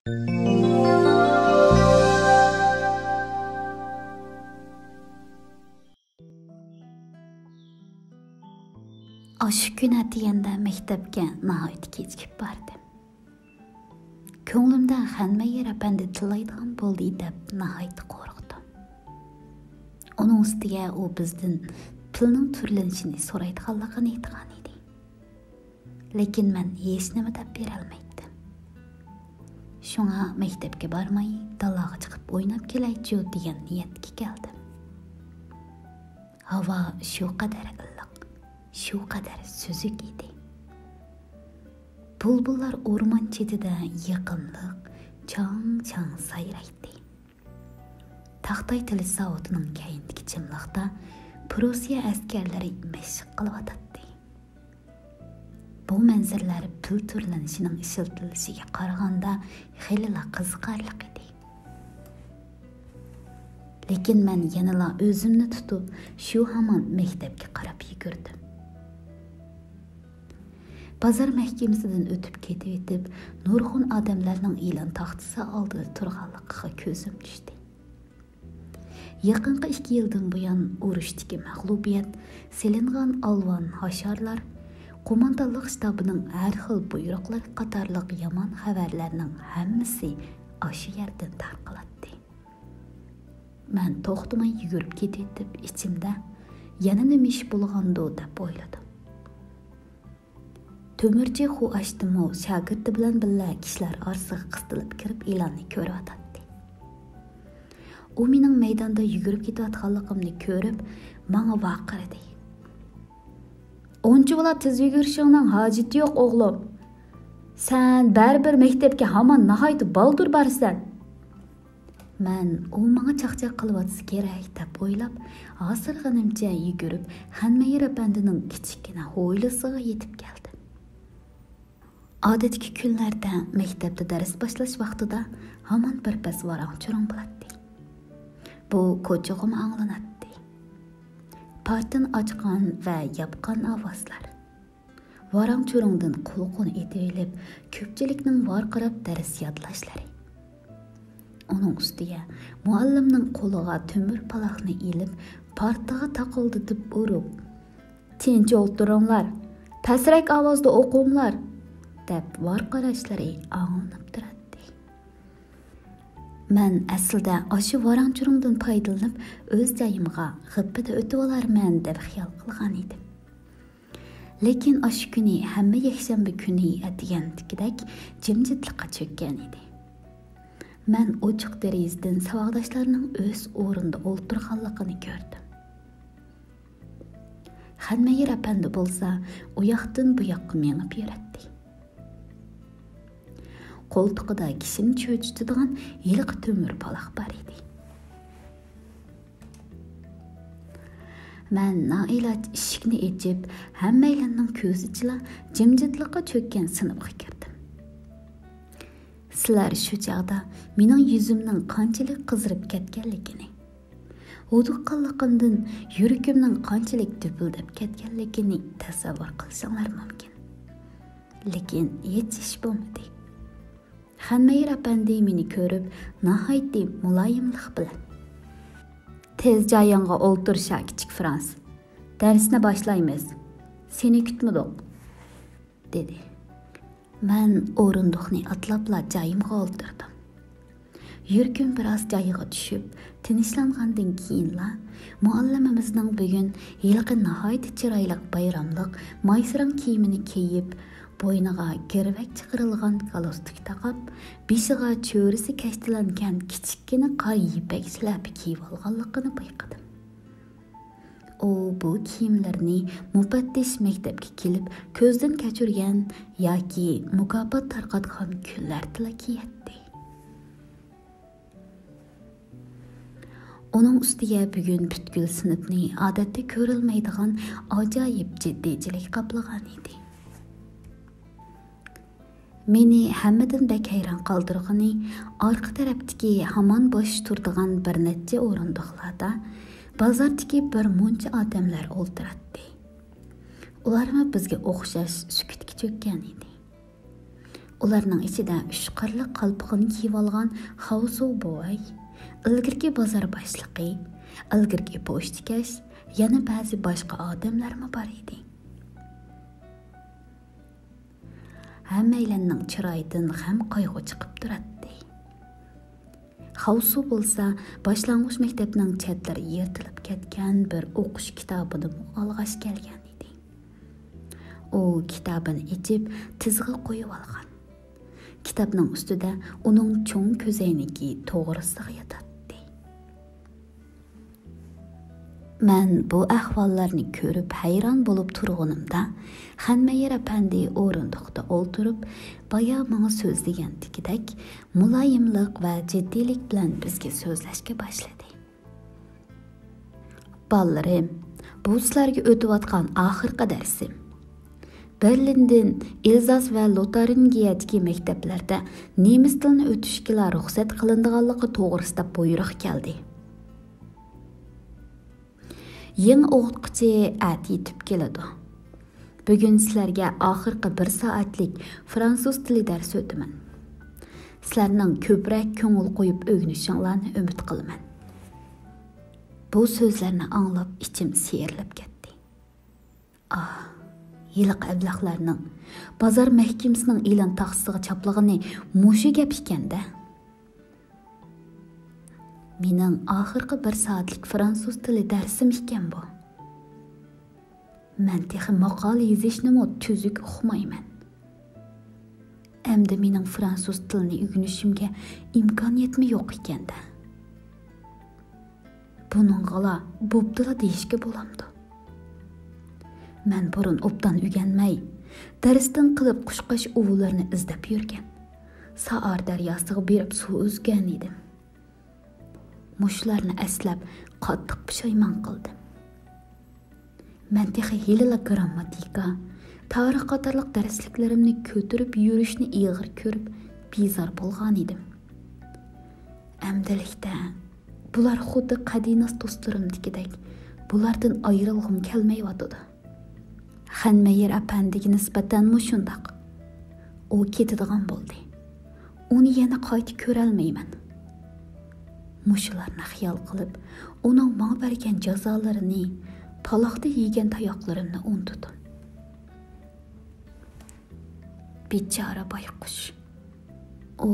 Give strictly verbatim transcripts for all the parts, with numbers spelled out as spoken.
ئاشۇ كۈنى ئەتىگەندە مەكتەپكە ناھايىتى كېچىكىپ باردىم. كۆڭلۈمدە خەنمەييەر ئەپەندى تىللايدىغان بولدى دەپ ناھايىتى قورقتۇم. ئۇنىڭ ئۈستىگە ئۇ بىزدىن پىلنىڭ تۈرلىنىشىنى سورايدىغانلىقىنى ئېيتقان ئىدى. لېكىن مەن ھېچنېمە دەپ بېرەلمەيتتىم. شۇڭا مەكتەپكە بارماي، دالاغا چىقىپ ئويناپ كېلەيچۇ دېگەن نىيەتكە كەلدىم. ھاۋا شۇ قەدەر ئىللىق، شۇ قەدەر سۈزۈك ئىدى. بۇلبۇللار ئورمان چېتىدە يېقىملىق چاڭ-چاڭ سايرايتتى. تاختاي تىلىش زاۋۇتىنىڭ كەينىدىكى چىملىقتا پروسىيە ئەسكەرلىرى مەشىق قىلىۋاتاتتى. بۇ مەنزىرىلەر پىل تۈرلىنىشىنىڭ ئىشلىتىلىشىگە قارىغاندا خېلىلا قىزىقارلىق ئىدى. لېكىن مەن يەنىلا ئۆزۈمنى تۇتۇپ، شۇ ھامان مەكتەپكە قاراپ يۈگۈردۈم. بازار مەھكىمىسىدىن ئۆتۈپ كېتىۋېتىپ، نۇرغۇن ئادەملەرنىڭ ئېلان تاختىسى ئالدىدا تۇرغانلىقىغا كۆزۈم چۈشتى. يېقىنقى ئىككى يىلدىن بۇيان ئۇرۇشتىكى مەغلۇبىيەت، سېلىنغان ئالۋان ھاشارلار، قوماندانلىق شتابىنىڭ ھەر خىل بۇيرۇقلىرى قاتارلىق يامان خەۋەرلەرنىڭ ھەممىسى ئاشۇ يەردىن تارقىلاتتى. مەن توختىماي يۈگۈرۈپ كېتىۋېتىپ، ئىچىمدە، «يەنە نېمە ئىش بولغاندۇ؟» دەپ ئويلىدىم. تۆمۈرچى خۇ ئاشتىمۇ شاگىرتى بىلەن بىللە كىشىلەر ئارىسىغا قىستىلىپ كىرىپ ئېلاننى كۆرۈۋاتاتتى. ئۇ مېنىڭ مەيداندا يۈگۈرۈپ كېتىۋاتقانلىقىمنى كۆرۈپ، ماڭا ۋارقىرىدى. «ئۇنچىۋالا تېز يۈگۈرۈشۈڭنىڭ ھاجىتى يوق، ئوغلۇم. سەن بەرىبىر مەكتەپكە ھامان ناھايىتى بالدۇر بارىسەن.» مەن ئۇ ماڭا چاقچاق قىلىۋاتسا كېرەك دەپ ئويلاپ، ھاسىرىغىنىمچە يۈگۈرۈپ خەنمەييەر ئەپەندىنىڭ كىچىككىنە ھويلىسىغا يېتىپ كەلدىم. ئادەتتىكى كۈنلەردە مەكتەپتە دەرس باشلاش ۋاقتىدا ھامان بىر پەس ۋاراڭ-چۇرۇڭ بولاتتى. بۇ كوچىغىمۇ ئاڭلىناتتى. پارتىنى ئاچقان ۋە ياپقان ئاۋازلار. ۋاراڭ-چۇرۇڭدىن قۇلىقىنى ئېتىۋېلىپ، كۆپچىلىكنىڭ ۋارقىراپ دەرس يادلاشلىرى. ئۇنىڭ ئۈستىگە مۇئەللىمنىڭ قولىغا تۆمۈر پالاقنى ئېلىپ، پارتىغا تاقىلدىتىپ ئۇرۇپ، «تىنچ ئولتۇرۇڭلار، پەسرەك ئاۋازدا ئوقۇڭلار» دەپ ۋارقىراشلىرى ئاڭلىنىپ تۇراتتى. مەن ئەسلىدە ئاشۇ ۋاراڭ-چۇرۇڭدىن پايدىلىنىپ، ئۆز جايىمغا غىپپىدە ئۆتۈۋالارمەن دەپ خىيال قىلغان ئىدىم. لېكىن ئاشۇ كۈنى ھەممە يەكشەنبە كۈنى ئەتىگەندىكىدەك جىمجىتلىققا چۆككەن ئىدى. مەن ئوچۇق دېرىزىدىن ساۋاقداشلارنىڭ ئۆز ئورنىدا ئولتۇرغانلىقىنى كۆردۈم. خەنمەييەر ئەپەندى بولسا ئۇ ياقتىن بۇ ياققا مېڭىپ يۈرەتتى. قولتۇقىدا كىشىنى چۆچۈتىدىغان ھېلىقى تۆمۈر پالاق بار ئىدى. مەن نائىلاج ئىشىكنى ئېچىپ، ھەممەيلەننىڭ كۆزىچىلا جىمجىتلىققا چۆككەن سىنىپقا كىردىم. سىلەر شۇ چاغدا مېنىڭ يۈزۈمنىڭ قانچىلىك قىزىرىپ كەتكەنلىكىنى، ھودۇققانلىقىمدىن يۈرىكىمنىڭ قانچىلىك دۈپۈلدەپ كەتكەنلىكىنى تەسەۋۋۇر قىلىشىڭلار مۇمكىن. لېكىن ھېچ ئىش بولمىدى. خەنمەييەر ئەپەندى مېنى كۆرۈپ، ناھايىتى مۇلايىملىق بىلەن، «تېز جايىڭغا ئولتۇر، شا كىچىك فرانس. دەرسنى باشلايمىز. سېنى كۈتمىدۇق.» دېدى. مەن ئورۇندۇقنى ئاتلاپلا جايىمغا ئولتۇردۇم. يۈرىكىم بىراز جايىغا چۈشۈپ، تىنچلانغاندىن كېيىنلا، مۇئەللىمىمىزنىڭ بۈگۈن ھېلىقى ناھايىتى چىرايلىق بايراملىق مايسىراڭ كىيىمىنى كىيىپ، بوينىغا گىرۋەك چىقىرىلغان گالستۇك تاقاپ، بېشىغا چۆرىسى كەشتىلەنگەن كىچىككىنە قارا يىپەك شىلەپە كىيىۋالغانلىقىنى بايقىدىم. ئۇ بۇ كىيىملىرىنى مۇپەتتىش مەكتەپكە كېلىپ كۆزدىن كەچۈرگەن ياكى مۇكاپات تارقاتقان كۈنلەردىلا كىيەتتى. ئۇنىڭ ئۈستىگە بۈگۈن پۈتكۈل سىنىپنى ئادەتتە كۆرۈلمەيدىغان ئاجايىپ جىددىيچىلىك قاپلىغان ئىدى. مېنى ھەممىدىن بەك ھەيران قالدۇرغىنى، ئارقا تەرەپتىكى ھامان بوش تۇرىدىغان بىر نەچچە ئورۇندۇقلاردا بازاردىكى بىر مۇنچە ئادەملەر ئولتۇراتتى. ئۇلارمۇ بىزگە ئوخشاش سۈكۈتكە چۆككەن ئىدى. ئۇلارنىڭ ئىچىدە ئۈچ قىرلىق قالپىقىنى كىيىۋالغان خاۋسۇ بوۋاي، ئىلگىرىكى بازار باشلىقى، ئىلگىرىكى پوچتىكەش، يەنە بەزى باشقا ئادەملەرمۇ بار ئىدى. ھەممەيلەننىڭ چىرايىدىن غەم-قايغۇ چىقىپ تۇراتتى. خاۋسۇ بولسا باشلانغۇچ مەكتەپنىڭ چەتلىرى يىرتىلىپ كەتكەن بىر ئوقۇش كىتابىنىمۇ ئالغاچ كەلگەن ئىدى. ئۇ كىتابىنى ئېچىپ تىزغا قويۇۋالغان. كىتابنىڭ ئۈستىدە ئۇنىڭ چوڭ كۆزەينىكى توغرىسىغا ياتاتتى. مەن بۇ ئەھۋاللارنى كۆرۈپ ھەيران بولۇپ تۇرغىنىمدا، خەنمەيىر ئەپەندى ئورۇندۇقتا ئولتۇرۇپ، بايا ماڭا سۆزلىگەندىكىدەك مۇلايىملىق ۋە جىددىيلىك بىلەن بىزگە سۆزلەشكە باشلىدى. بالىلىرىم، بۇ سىلەرگە ئۆتۈۋاتقان ئاخىرقى دەرسىم. بېرلىندىن ئېلزاس ۋە لوتارىنگىيەدىكى مەكتەپلەردە نېمىس تىلىنى ئۆتۈشكىلا رۇخسەت قىلىنىدىغانلىقى توغرىسىدا بۇيرۇق كەلدى. يېڭى ئوقۇتقۇچى ئەتە يېتىپ كېلىدۇ. بۈگۈن سىلەرگە ئاخىرقى بىر سائەتلىك فرانسۇز تىلى دەرسى ئۆتىمەن. سىلەرنىڭ كۆپرەك كۆڭۈل قويۇپ ئۆگىنىشىڭلارنى ئۈمىد قىلىمەن. بۇ سۆزلەرنى ئاڭلاپ ئىچىم سىيرىلىپ كەتتى. ئاھ، ھېلىقى ئەبلەخلەرنىڭ بازار مەھكىمىسىنىڭ ئېلان تاختىسىغا چاپلىغىنى مۇشۇ گەپ ئىكەن-دە. مېنىڭ ئاخىرقى بىر سائەتلىك فرانسۇز تىلى دەرسىم ئىكەن بۇ. مەن تېخى ماقالە يېزىشنىمۇ تۈزۈك ئۇقمايمەن. ئەمدى مېنىڭ فرانسۇز تىلىنى ئۆگىنىشىمگە ئىمكانىيەتمۇ يوق ئىكەن-دە. بۇنىڭغىلا بوپتۇلا دېيىشكە بولامدۇ؟ مەن بۇرۇن ئوبدان ئۆگەنمەي، دەرستىن قېلىپ قۇشقاچ ئۇۋىلىرىنى ئىزدەپ يۈرگەن، سائار دەرياسىغا بېرىپ سۇ ئۈزگەن ئىدىم. مۇشۇلارنى ئەسلەپ قاتتىق پۇشايمان قىلدىم. مەن تېخى ھېلىلا گىرامماتىكا، تارىخ قاتارلىق دەرسلىكلىرىمنى كۆتۈرۈپ يۈرۈشنى ئېغىر كۆرۈپ بىزار بولغان ئىدىم. ئەمدىلىكتە بۇلار خۇددى قەدىناس دوستلىرىمدىكىدەك، بۇلاردىن ئايرىلغۇم كەلمەيۋاتىدۇ. خەنمەييەر ئەپەندىگە نىسبەتەنمۇ شۇنداق. ئۇ كېتىدىغان بولدى. ئۇنى يەنە قايتا كۆرەلمەيمەن. مۇشۇلارنى خىيال قىلىپ، ئۇنىڭ ماڭا بەرگەن جازالىرىنى، پالاقتا يېگەن تاياقلىرىمنى ئۇنتۇدۇم. بىچارە بايقۇش. ئۇ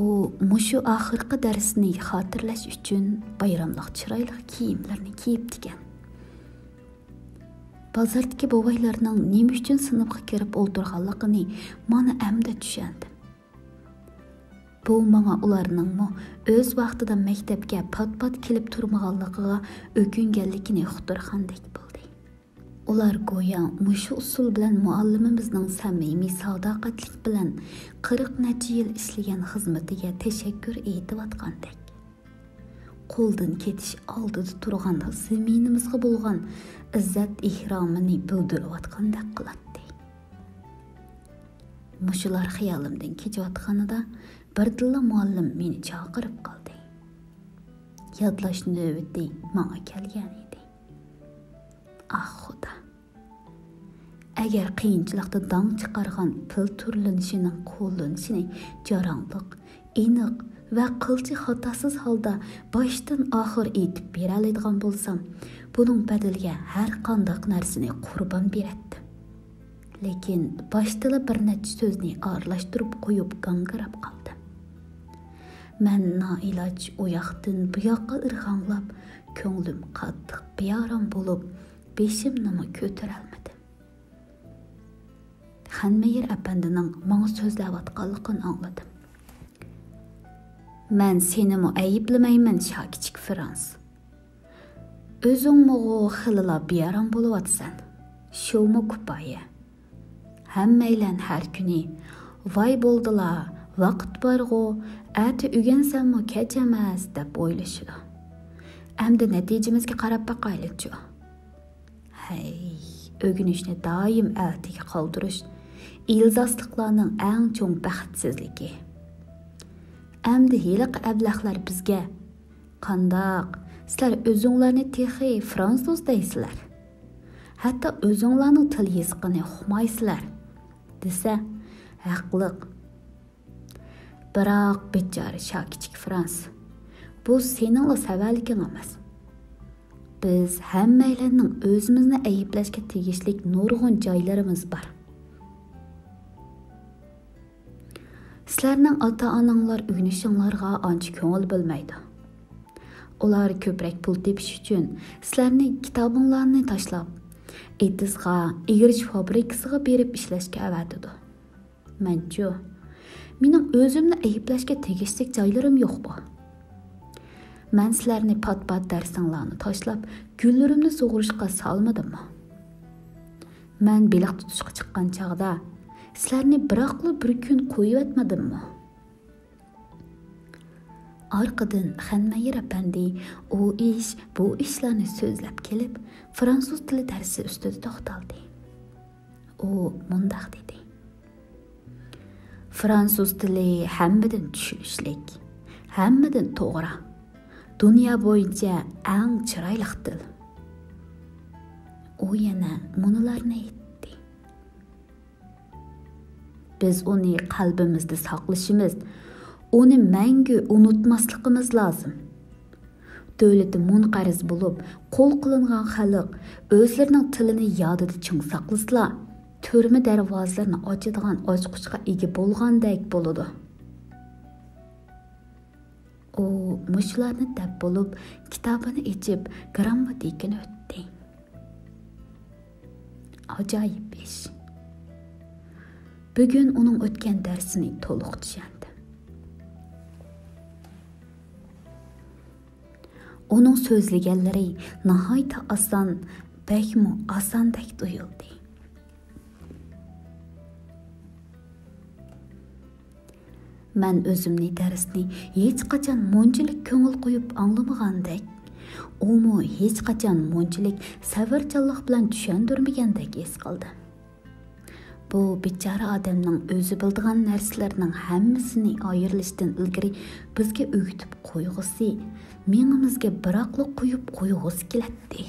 مۇشۇ ئاخىرقى دەرسنى خاتىرىلەش ئۈچۈن بايراملىق چىرايلىق كىيىملىرىنى كىيىپتىكەن. بازاردىكى بوۋايلارنىڭ نېمە ئۈچۈن سىنىپقا كىرىپ ئولتۇرغانلىقىنى مانا ئەمدى چۈشەندىم. بۇ ماڭا ئۇلارنىڭمۇ ئۆز ۋاقتىدا مەكتەپكە پات-پات كېلىپ تۇرمىغانلىقىغا ئۆكۈنگەنلىكىنى ئۇقتۇرغاندەك بولدى. ئۇلار گويا مۇشۇ ئۇسۇل بىلەن مۇئەللىمىمىزنىڭ سەمىمىي ساداقەتلىك بىلەن قىرىق نەچچە يىل ئىشلىگەن خىزمىتىگە تەشەككۈر ئېيتىۋاتقاندەك. قولدىن كېتىش ئالدىدا تۇرغان زېمىنىمىزغا بولغان ئىززەت-ئېھتىرامىنى بىلدۈرۈۋاتقاندەك قىلاتتى. مۇشۇلار خىيالىمدىن كېچىۋاتقىنىدا بىردىنلا مۇئەللىم مېنى چاقىرىپ قالدى. يادلاش نۆۋىتى ماڭا كەلگەن ئىدى. ئاھ، خۇدا! ئەگەر قىيىنچىلىقتا داڭ چىقارغان پىل تۈرلىنىشىنىڭ قوللىنىشىنى جاراڭلىق، ئېنىق ۋە قىلچە خاتاسىز ھالدا باشتىن ئاخىر ئېيتىپ بېرەلەيدىغان بولسام، بۇنىڭ بەدىلىگە ھەر قانداق نەرسىنى قۇربان بېرەتتىم. لېكىن باشتىلا بىر نەچچە سۆزنى ئارىلاشتۇرۇپ قويۇپ گاڭگىراپ قالدىم. مەن نائىلاج ئۇ ياقتىن بۇ ياققا ئىرغاڭلاپ، كۆڭلۈم قاتتىق بىئارام بولۇپ، بېشىمنىمۇ كۆتۈرەلمىدىم. خەنمەييەر ئەپەندىنىڭ ماڭا سۆزلەۋاتقانلىقىنى ئاڭلىدىم. مەن سېنىمۇ ئەيىبلىمەيمەن، شا كىچىك فرانس. ئۆزۈڭمۇغۇ خېلىلا بىئارام بولۇۋاتىسەن. شۇمۇ كۇپايە. ھەممەيلەن ھەر كۈنى، ۋاي بولدىلا، ۋاقىت بارغۇ، ئەتە ئۆگەنسەممۇ كەچ ئەمەس، دەپ ئويلىشىدۇ. ئەمدى نەتىجىمىزگە قاراپ باقايلىچۇ. ھەي، ئۆگىنىشنى دائىم ئەتىگە قالدۇرۇش ئېلزاسلىقلارنىڭ ئەڭ چوڭ بەختسىزلىكى. ئەمدى ھېلىقى ئەبلەخلەر بىزگە، «قانداق، سىلەر ئۆزۈڭلارنى تېخى فرانسۇز دەيسىلەر؟ ھەتتا ئۆزۈڭلارنىڭ تىل يېزىقىنى ئۇقمايسىلەر» دېسە، ھەقلىق. بىراق بىچارە شاكىچىك فرانس، بۇ سېنىڭلا سەۋەنلىكىڭ ئەمەس. بىز ھەممەيلەننىڭ ئۆزىمىزنى ئەيىبلەشكە تېگىشلىك نۇرغۇن جايلىرىمىز بار. سىلەرنىڭ ئاتا-ئاناڭلار ئۆگىنىشىڭلارغا ئانچە كۆڭۈل بۆلمەيدۇ. ئۇلار كۆپرەك پۇل تېپىش ئۈچۈن سىلەرنى كىتابىڭلارنى تاشلاپ، ئېتىزغا، ئېگىرچە فابرىكىسىغا بېرىپ ئىشلەشكە ئەۋەتىدۇ. مەنچۇ؟ مېنىڭ ئۆزۈمنى ئەيىبلەشكە تېگىشلىك جايلىرىم يوقمۇ؟ مەن سىلەرنى پات-پات دەرسىڭلارنى تاشلاپ، گۈللىرىمنى سۇغۇرۇشقا سالمىدىممۇ؟ مەن بېلىق تۇتۇشقا چىققان چاغدا، سىلەرنى بىراقلا بىر كۈن قويۇۋەتمىدىممۇ؟ ئارقىدىن خەنمەيىر ئەپەندى ئۇ ئىش، بۇ ئىشلارنى سۆزلەپ كېلىپ، فرانسۇز تىلى دەرسى ئۈستىدە توختالدى. ئۇ مۇنداق دېدى: فرانسۇز تىلى ھەممىدىن چۈشىنىشلىك، ھەممىدىن توغرا، دۇنيا بويىچە ئەڭ چىرايلىق تىل. ئۇ يەنە مۇنۇلارنى ئېيتتى: بىز ئۇنى قەلبىمىزدە ساقلىشىمىز، ئۇنى مەڭگۈ ئۇنتۇماسلىقىمىز لازىم. دۆلىتى مۇنقەرز بولۇپ، قۇل قىلىنغان خەلق ئۆزلىرىنىڭ تىلىنى يادىدا چىڭ ساقلىسىلا، تۈرمە دەرۋازىلىرىنى ئاچىدىغان ئاچقۇچقا ئىگە بولغاندەك بولىدۇ. ئۇ مۇشۇلارنى دەپ بولۇپ، كىتابىنى ئېچىپ، گىرامماتىكىنى ئۆتتى. ئاجايىپ ئىش. بۈگۈن ئۇنىڭ ئۆتكەن دەرسىنى تولۇق چۈشەندىم. ئۇنىڭ سۆزلىگەنلىرى ناھايىتى ئاسان، بەكمۇ ئاساندەك تۇيۇلدى. مەن ئۆزۈمنى دەرسنى ھېچقاچان مۇنچىلىك كۆڭۈل قويۇپ ئاڭلىمىغاندەك، ئۇمۇ ھېچقاچان مۇنچىلىك سەۋرچانلىق بىلەن چۈشەندۈرمىگەندەك ھېس قىلدىم. بۇ بىچارە ئادەمنىڭ ئۆزى بىلىدىغان نەرسىلەرنىڭ ھەممىسىنى ئايرىلىشتىن ئىلگىرى بىزگە ئۆگىتىپ قويغۇسى، مېڭىمىزگە بىراقلا قويۇپ قويغۇسى كېلەتتى.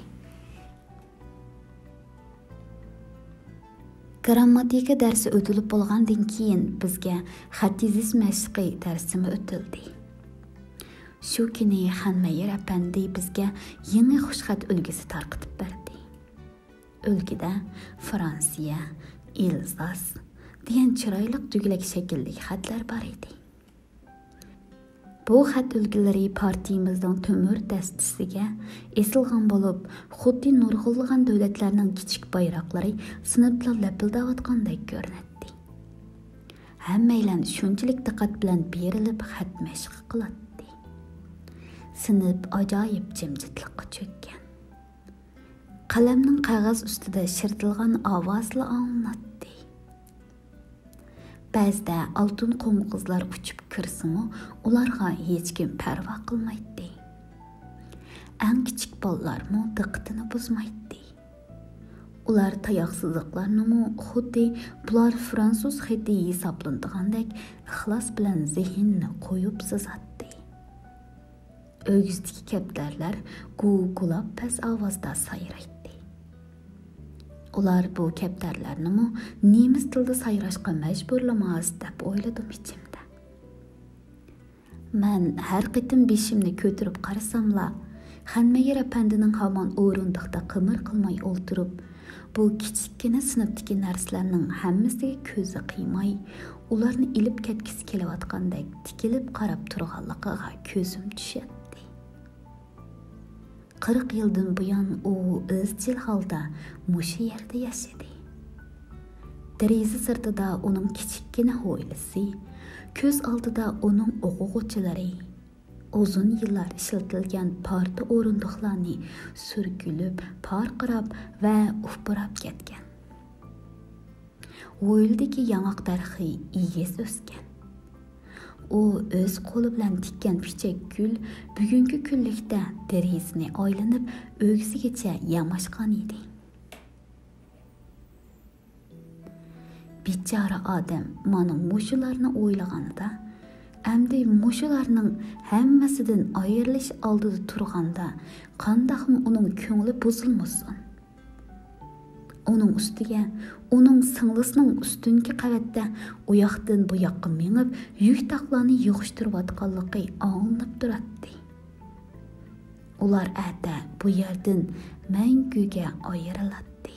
گىرامماتىكا دەرسى ئۆتۈلۈپ بولغاندىن كېيىن، بىزگە خەت يېزىش مەشقى دەرسىمۇ ئۆتۈلدى. شۇ كۈنى خەنمەيىر ئەپەندى بىزگە يېڭى خۇشخەت ئۈلگىسى تارقىتىپ بەردى. ئۈلگىدە فرانسىيە، ئېلزاس دېگەن چىرايلىق دۈگىلەك شەكىلدىكى خەتلەر بار ئىدى. بۇ خەت ئۈلگىلىرى پارتىيىمىزنىڭ تۆمۈر دەستىسىگە ئېسىلغان بولۇپ، خۇددى نۇرغۇنلىغان دۆلەتلەرنىڭ كىچىك بايراقلىرى سىنىپلا لەپىلدەۋاتقاندەك كۆرۈنەتتى. ھەممەيلەن شۇنچىلىك دىققەت بىلەن بېرىلىپ خەت مەشقى قىلاتتى. سىنىپ ئاجايىپ جىمجىتلىققا چۆككەن. قەلەمنىڭ قەغەز ئۈستىدە شىرتىلغان ئاۋازلا ئاڭلىناتتى. بەزىدە ئالتۇن قوڭغۇزلار ئۇچۇپ كىرسىمۇ، ئۇلارغا ھېچكىم پەرۋا قىلمايتتى. ئەڭ كىچىك بالىلارمۇ دىققىتىنى بۇزمايتتى. ئۇلار تاياق سىزىقلارنىمۇ خۇددى بۇلار فرانسۇز خېتى ھېسابلىنىدىغاندەك ئىخلاس بىلەن زېھىننى قويۇپ سىزاتتى. ئۆگزىدىكى كەپتەرلەر گۇ-گۇلاپ پەس ئاۋازدا سايرايتتى. ئۇلار بۇ كەپتەرلەرنىمۇ نېمىس تىلدا سايراشقا مەجبۇرلىماس دەپ ئويلىدىم ئىچىمدە. مەن ھەر قېتىم بېشىمنى كۆتۈرۈپ قارىساملا، خەنمەيىر ئەپەندىنىڭ ھامان ئورۇندۇقتا قىمىر قىلماي ئولتۇرۇپ، بۇ كىچىككىنە سىنىپتىكى نەرسىلەرنىڭ ھەممىسىگە كۆزى قىيماي، ئۇلارنى ئېلىپ كەتكۈسى كېلىۋاتقاندەك تىكىلىپ قاراپ تۇرغانلىقىغا كۆزۈم چۈشەتتى. قىرىق يىلدىن بۇيان ئۇ ئىزچىل ھالدا مۇشۇ يەردە ياشىدى. دېرىزە سىرتىدا ئۇنىڭ كىچىككىنە ھويلىسى، كۆز ئالدىدا ئۇنىڭ ئوقۇغۇچىلىرى، ئۇزۇن يىللار ئىشلىتىلگەن پارتا ئورۇندۇقلارنى سۈركىلىپ، پارقىراپ ۋە ئۇپراپ كەتكەن. ھويلىدىكى ياڭاق دەرىخى ئېگىز ئۆسكەن. ئۇ ئۆز قولى بىلەن تىككەن پىچەك گۈل بۈگۈنكى كۈنلۈكتە دېرىزىنى ئايلىنىپ، ئۆگزىگىچە ياماشقان ئىدى. بىچارە ئادەم مانا مۇشۇلارنى ئويلىغاندا، ئەمدى مۇشۇلارنىڭ ھەممىسىدىن ئايرىلىش ئالدىدا تۇرغاندا قانداقمۇ ئۇنىڭ كۆڭلى بۇزۇلمىسۇن؟ ئۇنىڭ ئۈستىگە ئۇنىڭ سىڭلىسىنىڭ ئۈستۈنكى قەۋەتتە ئۇياقتىن بۇياققا مېڭىپ، يۈك تاقلارنى يىغىشتۇرۇۋاتقانلىقى ئاڭلىنىپ تۇراتتى. ئۇلار ئەتە بۇ يەردىن مەڭگۈگە ئايرىلاتتى.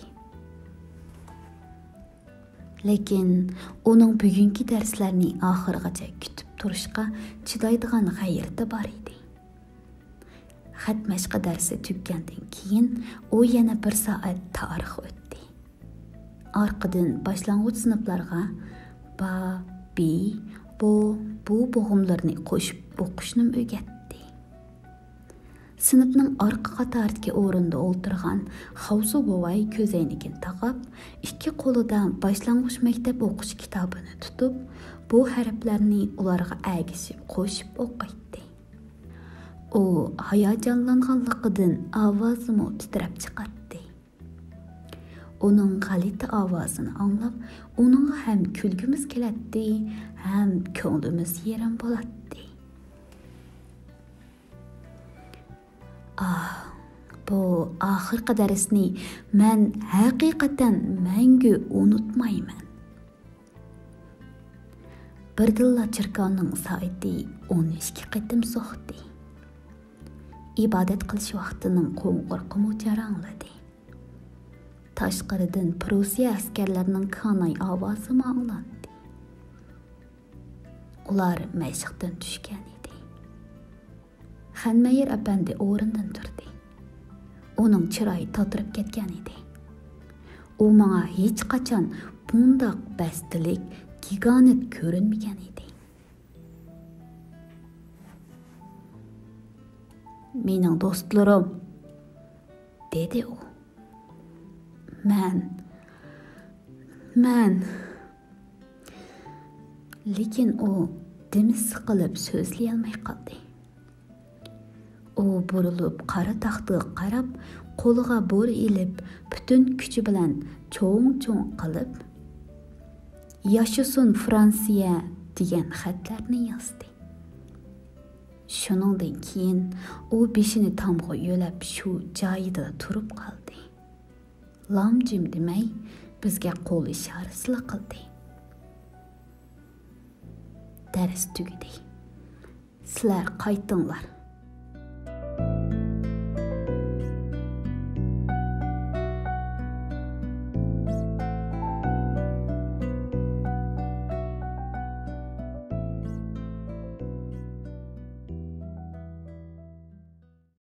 لېكىن ئۇنىڭ بۈگۈنكى دەرسلەرنى ئاخىرغىچە كۈتۈپ تۇرۇشقا چىدايدىغان غەيرىتى بار ئىدى. خەت مەشقى دەرسى تۈگىگەندىن كېيىن ئۇ يەنە بىر سائەت تارىخ ئۆتتى. ئارقىدىن باشلانغۇچ سىنىپلارغا با، بى، بو، بۇ بوغۇملىرىنى قوشۇپ ئوقۇشنىمۇ ئۆگەتتى. سىنىپنىڭ ئارقا قاتاردىكى ئورۇندا ئولتۇرغان خاۋسۇ بوۋاي كۆزەينىكىنى تاقاپ، ئىككى قولىدا باشلانغۇچ مەكتەپ ئوقۇش كىتابىنى تۇتۇپ، بۇ ھەرپلەرنى ئۇلارغا ئەگىشىپ قوشۇپ ئوقۇيتتى. ئۇ ھاياجانلانغانلىقىدىن ئاۋازىمۇ تىترەپ چىقاتتى. ئۇنىڭ غەلىتە ئاۋازىنى ئاڭلاپ، ئۇنىڭغا ھەم كۈلگۈمىز كېلەتتى، ھەم كۆڭلىمىز يېرىم بولاتتى. ئاھ، بۇ ئاخىرقى دەرسنى مەن ھەقىقەتەن مەڭگۈ ئۇنتۇمايمەن. بىردىنلا چېركاۋنىڭ سائىتى ئون ئىككى قېتىم سوقتى. ئىبادەت قىلىش ۋاقتىنىڭ قوڭغۇرىقىمۇ جاراڭلىدى. تاشقىرىدىن پروسىيە ئەسكەرلىرىنىڭ كاناي ئاۋازىمۇ ئاڭلاندى. ئۇلار مەشىقتىن چۈشكەن ئىدى. خەنمەيىر ئەپەندى ئورنىدىن تۇردى. ئۇنىڭ چىرايى تاتىرىپ كەتكەن ئىدى. ئۇ ماڭا ھېچقاچان بۇنداق بەستلىك، گىگانت كۆرۈنمىگەن ئىدى. مېنىڭ دوستلىرىم، دېدى ئۇ. مەن، مەن. لېكىن ئۇ دېمى سىقىلىپ سۆزلىيەلمەي قالدى. ئۇ بۇرۇلۇپ قارا تاختىغا قاراپ، قولىغا بور ئېلىپ، پۈتۈن كۈچى بىلەن چوڭ-چوڭ قىلىپ، «ياشىسۇن فرانسىيە» دېگەن خەتلەرنى يازدى. شۇنىڭدىن كېيىن ئۇ بېشىنى تامغا يۆلەپ، شۇ جايىدا تۇرۇپ قالدى. لام-جىم دېمەي، بىزگە قول ئىشارىسىلا قىلدى. دەرس تۈگىدى. سىلەر قايتىڭلار.